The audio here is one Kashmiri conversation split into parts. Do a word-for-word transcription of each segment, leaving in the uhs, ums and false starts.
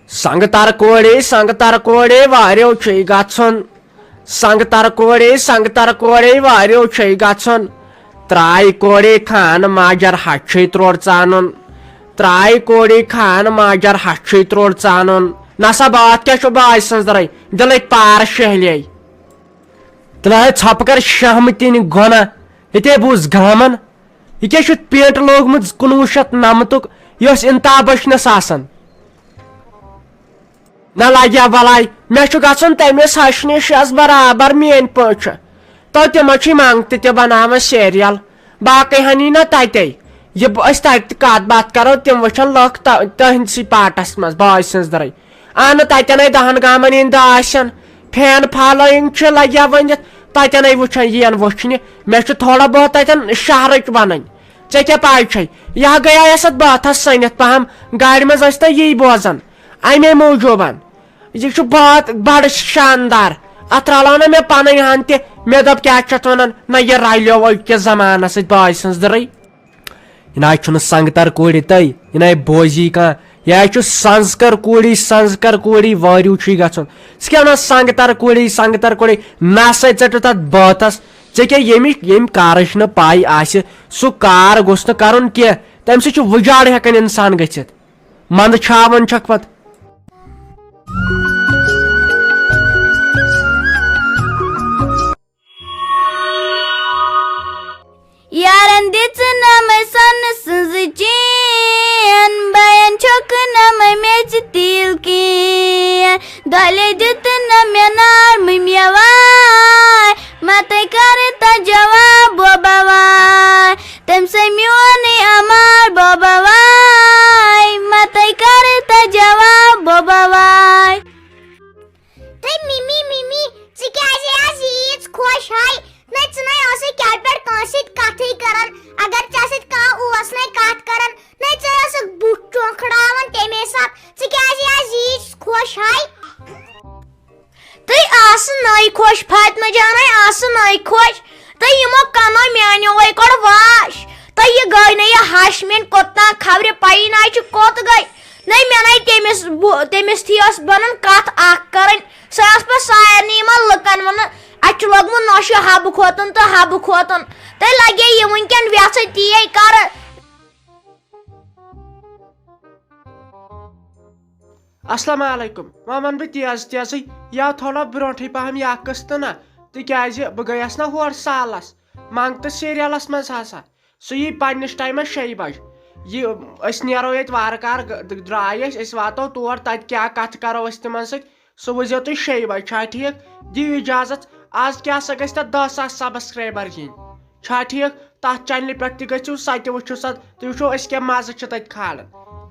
سنگ تر کوڑے، سنگ تر کوڑے، واریو چھُے گژھُن۔ سنگ تر کوڑے، سنگ تر کوڑے، واریو چھُے گژھُن۔ ترٛاے کوڑے خان ماجر ہَچھُے ترٛوڑ ژانُن۔ ترٛاے کوڑے خان ماجر ہَچھُے ترٛوڑ ژانُن۔ نسا باتھ کیٛاہ چھُ بٲے سٕنٛز درٕے؟ دِلٕکۍ پار شہلے۔ تلہٕ ہے ژھۄپہٕ کر شہمہٕ تِنہِ گۄنہ۔ ییٚتے بوٗز گامن۔ یہِ کیٛاہ چھُ پینٹ لوگمُت کُنوُہ شیٚتھ نَمتُک؟ یہِ اوس انتہا بچنس آسان۔ نہ لگیا بلاے، مےٚ چھُ گژھُن تٔمِس ہش نِش یۄس برابر میٲنۍ پٲٹھۍ چھِ۔ تو تِمو چھِ منٛگ تہِ تہِ بناوان سیریل۔ باقٕے ہن یی نہ تتے۔ یہِ بہٕ أسۍ تتہِ تہِ کتھ باتھ کرو، تِم وٕچھن لُکھ تہ-، تٔہنٛدسٕے پارٹس منٛز بٲے سٕنٛز درٕے۔ اہنہٕ تتٮ۪نے دہن گامن ہٕنٛدۍ دہ آسن۔ فین فالوئنگ چھِ لگیا ؤنِتھ، تتٮ۪نے وٕچھن یِین وٕچھنہِ۔ مےٚ چھُ تھوڑا بہت تتٮ۪ن شہرٕچ ونٕنۍ۔ ژےٚ کیٛاہ پاے چھے؟ یہِ ہا گٔیے اَسہِ اَتھ بٲتھس سٔنِتھ پہم، گاڑِ منٛز ٲسۍ نہ یی بوزان۔ امے موٗجوٗبن۔ یہِ چھُ بٲتھ بڑٕ شاندار۔ اتھ رلاو نہ مےٚ پنٕنۍ ہن تہِ۔ مےٚ دوٚپ، کیٛاہ چھِ اتھ ونان؟ نہ، یہِ رلیو أزکِس زمانس سۭتۍ بٲے سٕنٛز درٕے۔ یہِ نہ حظ چھُنہٕ سنگتر کوٗرِ تہٕ یہِ نہ حظ بوزی کانٛہہ۔ یہِ حظ چھُ سنسکر کوٗری، سنسکر کوٗری وٲرِو چھُے گژھُن۔ ژٕ کیٛاہ ونان سنگتر کوٗری، سنگتر کوٗری؟ نہ سا ژٔٹِو تتھ بٲتس۔ ژےٚ کیٛاہ ییٚمِچ، ییٚمہِ کارٕچ نہٕ پَے آسہِ، سُہ کار گوٚژھ نہٕ کرُن کینٛہہ۔ تمہِ سۭتۍ چھُ وُجاڑ ہٮ۪کان انسان گٔژھِتھ۔ منٛدٕ چھاوان چھکھ پتہٕ۔ یارن دِژ نہ مےٚ سۄنہٕ سٕنٛز چین، بین چھُکھ نہ مےٚ میٚژِ تیٖل کین۔ دۄلے دیُت نہ مےٚ نار مٔمۍ یَواے، مَتَے کَرٕ تَس جواب بوباواے۔ تٔمۍ سٕے میونٕے اَمار بوباواے، مَتَے کَرٕ تَس جواب بوباواے۔ تہٕ مِمی، مِمی، ژٕ کیٛازِ آز ییٖژ خۄش ہاے؟ نَے ژٕ نَے ٲسٕے کیٛاہ پٮ۪ٹھ کٲنٛسہِ سۭتۍ کَتھٕے کَران۔ اگر ژےٚ سۭتۍ کانٛہہ اوس نَے کَتھ کَران، نَے ژٕ ٲسٕکھ بُتھ چونٛکھڑاوان تَمے ساتہٕ۔ ژٕ کیٛازِ آز ییٖژ خۄش ہاے؟ تُہۍ آسہٕ نٔے خۄش، فاطمہ جانَے آسہٕ نٔے خۄش۔ تہٕ یِمو کَنو میٛانیوے کوٚڑ واش۔ تہٕ یہِ گٔے نہٕ یہِ ہَش میٛٲنۍ کوٚت تام خبرِ پَیی نَے چھِ کوٚت گٔے۔ نَے مےٚ نَے تٔمِس بُ-، تٔمِس تھی ٲس بَنان کَتھ اَکھ کَرٕنۍ۔ سۄ ٲس پَتہٕ سارنٕے یِمَن لُکَن وَنان، اَتہِ چھُ لوٚگمُت نۄشہِ حَبہٕ کھوتُن تہٕ حَبہٕ کھوتُن۔ تہٕ لَگے یہِ وٕنۍکٮ۪ن وٮ۪ژھٕے تی کَرٕ۔ السلام علیکم۔ وۄنۍ وَنہٕ بہٕ تیز تیزٕے، یا تھوڑا برونٛٹھٕے پَہَم یا قٕسطٕ نہ، تِکیٛازِ بہٕ گٔیَس نہ ہورٕ سالَس منٛگ تہٕ سیٖریَلَس منٛز ہسا۔ سُہ یی پنٛنِس ٹایمَس شیٚیہِ بجہِ۔ یہِ أسۍ نیرو ییٚتہِ وارٕ کارٕ، گ-، درٛاے أسۍ، أسۍ واتو تور، تَتہِ کیٛاہ کَتھٕ کَرو أسۍ تِمَن سۭتۍ، سُہ وٕچھزیو تُہۍ شیٚیہِ بجہِ، چھا ٹھیٖک؟ دِیِو اِجازت، آز کیٛاہ سا گژھِ تَتھ دَہ ساس سبسکرایبر یِنۍ، چھا ٹھیٖک؟ تَتھ چینلہِ پٮ۪ٹھ تہِ گٔژھِو، سۄ تہِ وٕچھِو سا، تُہۍ وٕچھو أسۍ کیٛاہ مَزٕ چھِ تَتہِ کھالان۔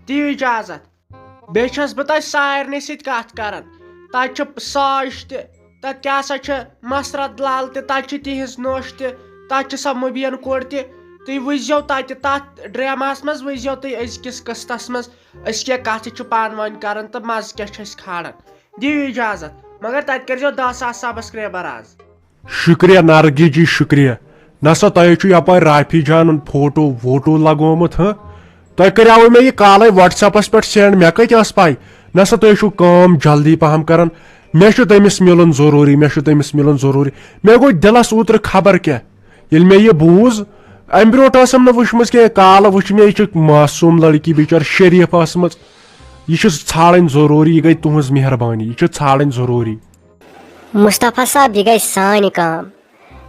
دِیِو اِجازت۔ بیٚیہِ چھَس بہٕ تۄہہِ سارنٕے سۭتۍ کَتھ کَران۔ تَتہِ چھِ ساج تہِ، تَتہِ کیٛاہ سا چھِ مسرت لال تہِ، تَتہِ چھِ تِہِنٛز نوٚش تہِ، تَتہِ چھِ سۄ مُبیٖن کورِ تہِ۔ تُہۍ وٕچھزیو تَتہِ تَتھ ڈرٛاماہَس منٛز، وٕچھزیو تُہۍ أزکِس قٕسطَس منٛز أسۍ کیٛاہ کَتھٕ چھِ پانہٕ ؤنۍ کَران تہٕ مَزٕ کیٛاہ چھِ أسۍ کھالان۔ دِیِو اِجازت، مگر تَتہِ کٔرۍزیو دَہ ساس سبسکرایبر آز۔ شُکریہ نرگی جی، شُکریہ۔ نسا تۄہہِ چھُ یپٲرۍ رافی جانُن فوٹو ووٹو لگومُت، ہہ؟ تۄہہِ کریاوٕ مےٚ یہِ کالے WhatsApp-س پٮ۪ٹھ send، مےٚ کتہِ ٲس پَے؟ نسا تُہۍ چھِو کٲم جلدی پہم کران۔ مےٚ چھُ تٔمِس مِلُن ضروٗری، مےٚ چھُ تٔمِس مِلُن ضروٗری۔ مےٚ گوٚو دِلس اوترٕ خبر کیٛاہ، ییٚلہِ مےٚ یہِ بوٗز، امہِ برونٛٹھ ٲسٕم نہٕ وٕچھمٕژ کینٛہہ، کالہٕ وٕچھ مےٚ، یہِ چھِ معصوٗم لڑکی، بِچٲر شریٖف ٲسمٕژ۔ یہِ چھِ ژھانٛڈٕنۍ ضروٗری، یہِ گٔے تُہنٛز مہربٲنی، یہِ چھِ ژھانٛڈٕنۍ ضروٗری۔ مصطفیٰ صٲب، یہِ گٔے سانہِ کٲم۔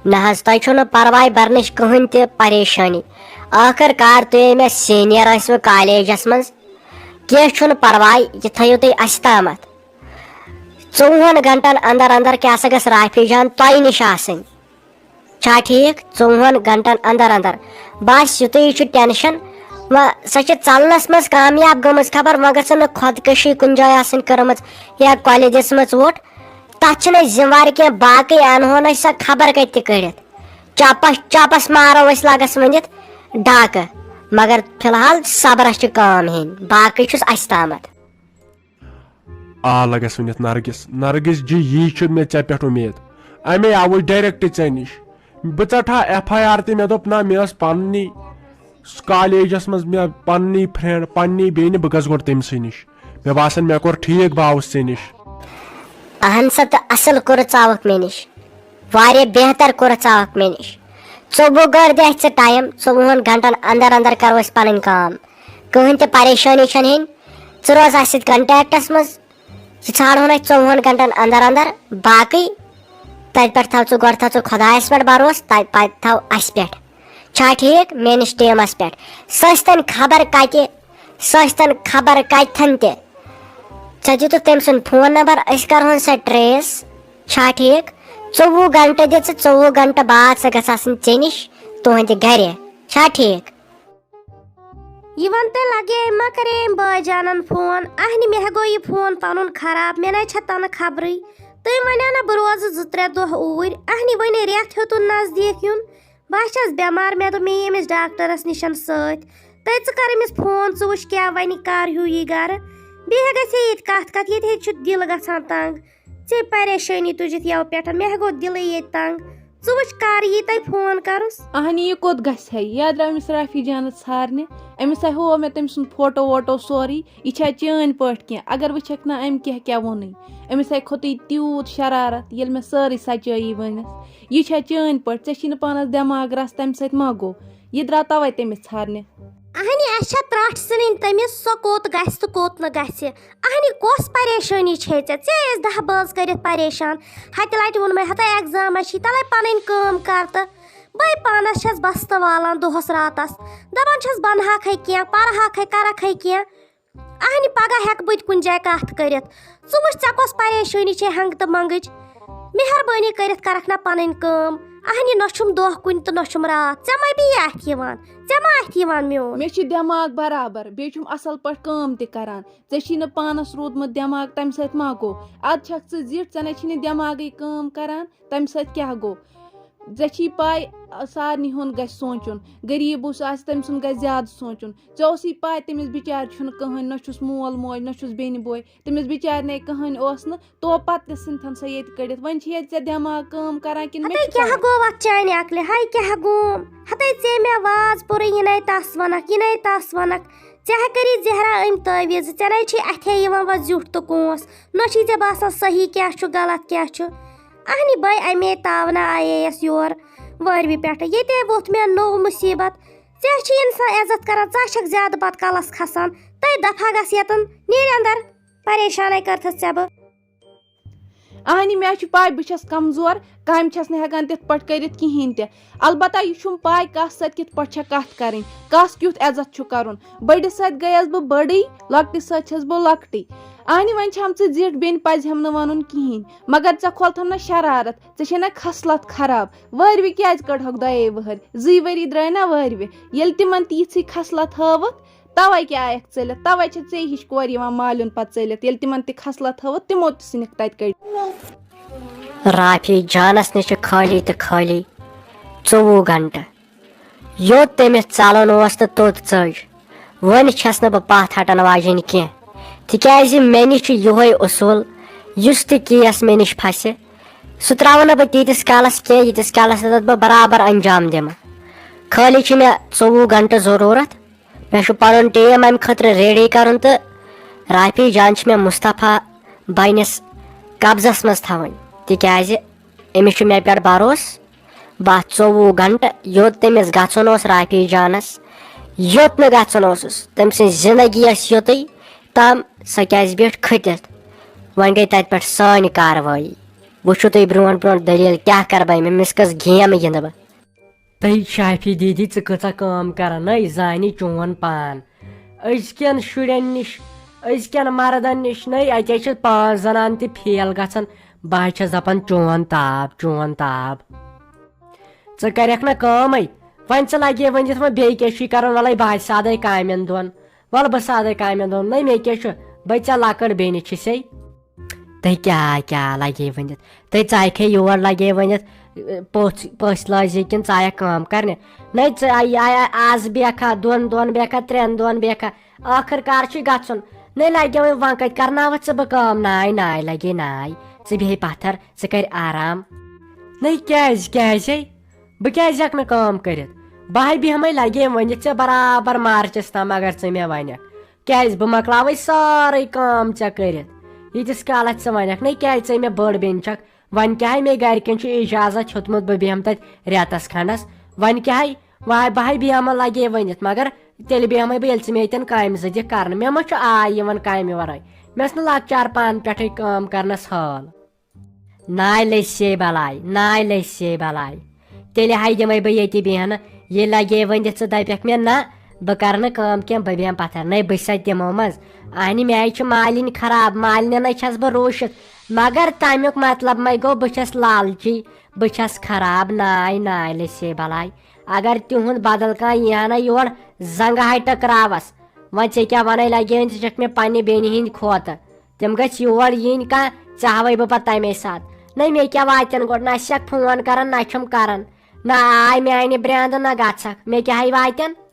نہ حظ، تۄہہِ چھُو نہٕ پرواے برنٕچ کٕہٕنۍ تہِ پریشٲنی۔ ٲخٕر کار تُہۍ مےٚ سینئر ٲسِوٕ کالیجس منٛز، کینٛہہ چھُنہٕ پرواے، یہِ تھٲیِو تُہۍ اَسہِ تامَتھ۔ ژوٚوُہن گھنٹن اندر اندر کیٛاہ سا گٔژھ رافی جان تۄہہِ نِش آسٕنۍ؟ چھا ٹھیٖک؟ ژوٚوُہن گھنٹن اندر اندر۔ بس یُتُے چھُ ٹینشن۔ وۄنۍ سۄ چھِ ژلنس منٛز کامیاب گٔمٕژ، خبر وۄنۍ گٔژھ نہٕ خۄدکٔشی کُنہِ جایہِ آسٕنۍ کٔرمٕژ یا کۄلہِ دِژمٕژ ووٚٹھ۔ تتھ چھِنہٕ أسۍ ذمہٕ وار کینٛہہ، باقٕے انہون أسۍ سۄ خبر کتہِ تہِ کٔڑِتھ۔ چپس چپس مارو أسۍ لگس ؤنِتھ ڈاکہٕ، مگر فی الحال صبرس چھِ کٲم ہیٚنۍ، باقٕے چھُس اسہِ تامتھ۔ آ لگس ؤنِتھ نرگس، نرگس جی، یی چھُ مےٚ ژےٚ پٮ۪ٹھ اُمید۔ امے آوُس ڈایریکٹ ژےٚ نِش۔ بہٕ ژٹہٕ ہا ایف آی آر تہِ، مےٚ دوٚپ نہ، مےٚ ٲس پننی کالیجس منٛز مےٚ پننی فرینڈ، پننی بیٚنہِ، بہٕ گژھٕ گۄڈٕ تٔمۍ سٕے نِش۔ مےٚ باسان مےٚ کوٚر ٹھیٖک، بہٕ آوُس ژےٚ نِش۔ اہن سا، تہٕ اصل کوٚرُتھ ژٕ آوُکھ مےٚ نِش، واریاہ بہتر کوٚرُتھ ژٕ آوُکھ مےٚ نِش۔ ژوٚوُہ گٲڑۍ دِ اسہِ ژٕ ٹایم، ژوٚوُہن گھنٹن اندر اندر کرو أسۍ پنٕنۍ کٲم۔ کٕہٕنۍ تہِ پریشٲنی چھنہٕ ہیٚنۍ، ژٕ روز اسہِ سۭتۍ کنٹیکٹس منٛز۔ ژٕ ژھانڈہون أسۍ ژوٚوُہن گھنٹن اندر اندر، باقٕے تتہِ پٮ۪ٹھ تھاو ژٕ، گۄڈٕ تھاو ژٕ خۄدایس پٮ۪ٹھ بھروسہٕ، تتہِ پتہٕ تھاو اسہِ پٮ۪ٹھ۔ چھا ٹھیٖک؟ میٲنِس ٹیمس پٮ۪ٹھ۔ سۄ ٲسۍتن خبر کتہِ، سۄ ٲسۍتن خبر کتٮ۪ن تہِ۔ ژےٚ دِتُتھ تٔمۍ سُنٛد فون نمبر، أسۍ کرہون سۄ ٹریس۔ چھا ٹھیٖک؟ ژوٚوُہ گھنٹہٕ دِ ژٕ، ژوٚوُہ گھنٹہٕ بعد سۄ گژھِ آسٕنۍ ژےٚ نِش، تُہنٛدِ گرِ۔ چھا ٹھیٖک؟ یہِ وَن تہٕ لگے أمۍ ما کرے أمۍ بٲے جانن فون؟ اہنہِ مےٚ ہا گوٚو یہِ فون پنُن خراب، مےٚ نَے چھےٚ تنہٕ خبرٕے۔ تٔمۍ وَنیو نہ بہٕ روزٕ زٕ ترٛےٚ دۄہ اوٗرۍ، اہنہِ وۄنۍ رٮ۪تھ ہیوٚتُن نزدیٖک یُن۔ بہٕ ہا چھَس بٮ۪مار، مےٚ دوٚپ مے یہِ أمِس ڈاکٹرس نِشن سۭتۍ۔ تہٕ ژٕ کر أمِس فون، ژٕ وٕچھ کیٛاہ وَنہِ، کر ہیوٗ یی گرٕ۔ بیٚیہِ ہا گژھِ ہے ییٚتہِ کَتھ کَتھ، ییٚتہِ ہے چھُ دِل گژھان تنگ۔ ژےٚ پریشٲنی تُجِتھ یَوٕ پٮ۪ٹھ، مےٚ ہا گوٚو دِلٕے ییٚتہِ تنگ۔ ژٕ وٕچھ کر یی تۄہہِ فون کرُس۔ اہنہِ، یہِ کوٚت گژھِ ہے؟ یہِ درٛاو أمِس رافی جانس ژھارنہِ۔ أمِس ہے ہوو مےٚ تٔمۍ سُنٛد فوٹو ووٹو سورُے۔ یہِ چھا چٲنۍ پٲٹھۍ کینٛہہ؟ اگر وٕچھکھ نہ أمۍ کیٛاہ کیٛاہ ووٚنُے۔ أمِس ہے کھوٚتُے تیوٗت شرارت، ییٚلہِ مےٚ سٲرٕے سچٲیی ؤنِس۔ یہِ چھا چٲنۍ پٲٹھۍ؟ ژےٚ چھی نہٕ پانس دٮ۪ماغ رژھ، تمہِ سۭتۍ ما گوٚو؟ یہِ درٛاو توے تٔمِس ژھارنہِ۔ اہنہِ، اسہِ چھےٚ ترٹھ ژھٕنٕنۍ تٔمِس، سۄ کوٚت گژھِ تہٕ کوٚت نہٕ گژھِ۔ اہنہِ، کۄس پریشٲنی چھے ژےٚ؟ ژےٚ ٲسۍ دہ بٲژ کٔرِتھ پریشان۔ ہتہِ لٹہِ ووٚنمے، ہتا ایگزامس چھی تلے پنٕنۍ کٲم کر تہٕ۔ بے پانس چھس بستہٕ والان دۄہس راتس، دپان چھس بنہٕ ہاکھے کینٛہہ، پرٕ ہاکھے، کرکھے کینٛہہ۔ اہنہِ، پگاہ ہیکہٕ بہٕ تہِ کُنہِ جایہِ کتھ کٔرِتھ۔ ژٕ وٕچھ، ژےٚ کۄس پریشٲنی چھے ہنگہٕ تہٕ منگٕچ؟ مہربٲنی کٔرِتھ کرکھ نا پنٕنۍ کٲم۔ اہنہِ، نہ چھُم دۄہ کُنہِ تہٕ نہ چھُم راتھ، ژےٚ ما بیٚیہِ اتھِ یِوان؟ ژےٚ ما اتھِ یِوان میون؟ مےٚ چھُ دٮ۪ماغ برابر، بیٚیہِ چھُم اصل پٲٹھۍ کٲم تہِ کران۔ ژےٚ چھی نہٕ پانس روٗدمُت دٮ۪ماغ، تمہِ سۭتۍ ما گوٚو؟ ادٕ چھکھ ژٕ زِٹھ، ژےٚ نے چھی نہٕ دٮ۪ماغٕے کٲم کران، تمہِ سۭتۍ کیٛاہ گوٚو؟ ژےٚ چھی پاے، سارنٕے ہُنٛد گژھِ سونٛچُن۔ غریٖبس آسہِ، تٔمۍ سُنٛد گژھِ زیادٕ سونٛچُن۔ ژےٚ اوسُے پاے تٔمِس بِچارِ چھُنہٕ کٕہٕنۍ، نہ چھُس مول موج، نہ چھُس بیٚنہِ بوے۔ تٔمِس بِچارِ نے کٕہٕنۍ اوس نہٕ، تو پتہٕ تہِ ژھٕنتھن سۄ ییٚتہِ کٔڑِتھ۔ وۄنۍ چھِ ییٚتہِ ژےٚ دٮ۪ماغ کٲم کران کِنہٕ مےٚ ہتے چھِ کیٛاہ کران؟ گوٚو اتھ چانہِ عقلہِ؟ ہاے کیٛاہ گوم؟ ہتے ژےٚ مےٚ واز پوٚرُے، یہِ نے تس ونکھ، یہِ نے تس ونکھ۔ ژےٚ ہا کٔری زہرا أمۍ تعویٖذ، ژےٚ نے چھی اتھے یِوان وۄنۍ زیُٹھ تہٕ کونٛس۔ نہ چھی ژےٚ باسان صحیح کیٛاہ چھُ، غلط کیٛاہ چھُ۔ اہنہِ بے، امے تاونہ آیے یس یور وٲروِ پٮ۪ٹھٕ۔ ییٚتے ووٚتھ مےٚ نوٚو مُصیبت۔ ژےٚ چھی انسان عزت کران، ژٕ ہا چھکھ زیادٕ پتہٕ کلس کھسان۔ تٔتھۍ دفعہ گژھ یتن، نیٖرۍ اندر۔ پریشانے کٔرتھس ژےٚ بہٕ۔ اہنہِ، مےٚ چھِ پاے بہٕ چھس کمزور، کامہِ چھس نہٕ ہٮ۪کان تِتھ پٲٹھۍ کٔرِتھ کِہیٖنۍ تہِ۔ البتہ یہِ چھُم پاے کس سۭتۍ کِتھ پٲٹھۍ چھےٚ کتھ کرٕنۍ، کس کیُتھ عزت چھُ کرُن۔ بٔڑِس سۭتۍ گٔیس بہٕ بٔڑٕے، لۄکٹِس سۭتۍ چھس بہٕ لۄکٹٕے۔ اہنہِ، وۄنۍ چھم ژٕ زِٹھ بیٚنہِ، پزِ ہم نہٕ ونُن کِہیٖنۍ، مگر ژےٚ کھولتھم نہ شرارت، ژےٚ چھے نہ خصلت خراب۔ وٲروِ کیازِ کٔڑہکھ دۄیے وٕہٕرۍ؟ زٕے ؤری درٛاے نہ وٲروِ۔ ییٚلہِ تِمن تہِ یِژھٕے خصلت ہٲوٕتھ، توے کیٛاہ آیکھ ژٔلِتھ؟ توے چھےٚ ژے ہِش کورِ یِوان مالِیُن پتہٕ ژٔلِتھ، ییٚلہِ تِمن تہِ خصلت ہٲوٕتھ، تِمو تہِ ژھٕنِکھ تتہِ کٔڑِتھ۔ رافی جانس نِش چھِ خٲلی تہٕ خٲلی ژوٚوُہ گھنٹہٕ۔ یوٚت تٔمِس ژلُن اوس تہٕ توٚت ژٔج۔ وۄنۍ چھس نہٕ بہٕ پتھ ہٹن واجیٚنۍ کینٛہہ، تِکیازِ مےٚ نِش چھُ یِہوے اصوٗل، یُس تہِ کیس مےٚ نِش پھسہِ، سُہ تراوٕ نہٕ بہٕ تیٖتِس کالس کینٛہہ، ییٖتِس کالس نہٕ تتھ بہٕ برابر انجام دِمہٕ۔ خٲلی چھِ مےٚ ژوٚوُہ گھنٹہٕ ضروٗرت۔ مےٚ چھُ پنُن ٹیٖم امہِ خٲطرٕ ریڈی کرُن تہٕ رافی جان چھِ مےٚ مصطفیٰ بینِس قبضس منٛز تھاوٕنۍ، تِکیازِ أمِس چھُ مےٚ پٮ۪ٹھ بھروسہٕ۔ بس ژوٚوُہ گھنٹہٕ، یوٚت تٔمِس گژھُن اوس رافی جانس، یوٚت نہٕ گژھُن اوسُس، تٔمۍ سٕنٛز زندگی ٲس یوٚتُے تام، سۄ کیازِ بیٖٹھ کھٔٹِتھ؟ وۄنۍ گٔے تتہِ پٮ۪ٹھ سٲنۍ کاروٲیی۔ وٕچھِو تُہۍ برونٛٹھ برونٛٹھ دٔلیٖل کیٛاہ کَرٕ بہٕ، أمِس کۄس گیم گِنٛدٕ بہٕ۔ تہٕ شافی دیدی، ژٕ کۭژاہ کٲم کران، نَے زانی چون پان۔ أزکٮ۪ن شُرٮ۪ن نِش، أزکٮ۪ن مردن نِش، نَے اَتے چھِ پانٛژھ زنان تہِ فیل گژھان۔ بہٕ حظ چھَس دَپان، چون تاپھ، چون تاپھ۔ ژٕ کَرٮ۪کھ نہ کٲمٕے۔ وۄنۍ ژٕ لگے ؤنِتھ، وۄنۍ بیٚیہِ کیٛاہ چھُے کرُن؟ وَلَے بہٕ حظ سادَے کامٮ۪ن دۄن۔ وَلہٕ بہٕ سادَے کامٮ۪ن دۄن۔ نَے مےٚ کیٛاہ چھُ؟ بہٕ ژےٚ لۄکٕٹ بیٚنہِ چھِسے۔ تُہۍ کیٛاہ، کیٛاہ لگے ؤنِتھ؟ تُہۍ ژایکھے یور لگے ؤنِتھ، پوٚژھ، پٔژھۍ لٲزِ کِنہٕ ژایکھ کٲم کرنہِ؟ نَے ژٕ آ-، آ-، آ-، آز بیکھا، دۄن دۄن بیکھا، ترٛٮ۪ن دۄن بیکھا، ٲخٕر کار چھُے گژھُن۔ نَے لگے وۄنۍ، وۄنۍ کتہِ کرناوتھ ژٕ بہٕ کٲم؟ ناے، ناے لگے ناے، ژٕ بیٚہے پتھر، ژٕ کر آرام۔ نَے کیٛازِ، کیٛازے؟ بہٕ کیٛازِ ہٮ۪کہٕ نہٕ کٲم کٔرِتھ؟ بہٕ ہاے بیٚہمَے لگے ؤنِتھ ژےٚ برابر مارچس تام، اگر ژٕ مےٚ ونکھ۔ کیٛازِ؟ بہٕ مۄکلاوَے سٲرٕے کٲم ژےٚ کٔرِتھ۔ ییٖتِس کالس ژٕ ونکھ۔ نَے کیٛازِ؟ ژٕ مےٚ بٔڑ بیٚنہِ چھکھ۔ وۄنۍ کیٛاہ ہاے مےٚ گرِکٮ۪ن چھُ اجازت ہیوٚتمُت، بہٕ بیٚہمہٕ تتہِ رٮ۪تس کھنڈس۔ وۄنۍ کیٛاہ ہاے؟ وۄنۍ بہٕ ہاے بیٚہمہٕ لگے ؤنِتھ، مگر تیٚلہِ بیٚہمَے بہٕ، ییٚلہِ ژٕ مےٚ ییٚتٮ۪ن کامہِ زٕ دِکھ کرنہٕ۔ مےٚ ما چھُ آے یِوان کامہِ ورٲے؟ مےٚ ٲس نہٕ لۄکچار پانہٕ پٮ۪ٹھَے کٲم کرنس حٲل۔ ناے لٔسے بلاے، ناے لٔسے بلاے۔ تیٚلہِ ہاے دِمَے بہٕ ییٚتی بیٚہنہٕ۔ یہِ لگے ؤنِتھ ژٕ دَپٮ۪کھ مےٚ، نہ، بہٕ کرٕ نہٕ کٲم کینٛہہ، بہٕ بیٚہمہٕ پَتھر۔ نَے بہٕ چھَس تِمو منٛز۔ اہنہِ، مےٚ چھِ مالِنۍ خراب، مالِنٮ۪ن چھَس بہٕ روٗشِتھ۔ مگر تَمیُک مطلب مَے گوٚو، بہٕ چھَس لالچی، بہٕ چھَس خراب۔ ناے، ناے لٔسے بلاے۔ اگر تِہُنٛد بدل کانٛہہ یی ہا نہ یور، زنٛگہٕ ہاے ٹکراوَس۔ وۄنۍ ژےٚ کیٛاہ وَنَے لگے ؤنِتھ، ژٕ چھَکھ مےٚ پنٛنہِ بیٚنہِ ہِنٛدۍ کھوتہٕ۔ تِم گٔژھۍ یور یِنۍ کانٛہہ، ژےٚ ہاوَے بہٕ پَتہٕ تَمے ساتہٕ۔ نہ مےٚ کیٛاہ واتن گۄڈٕ، نہ چھَکھ فون کران، نہ چھُم کران۔ نہ آے میانہِ برٛینٛدٕ، نہ گژھکھ۔ مےٚ کیٛاہ ہے واتن؟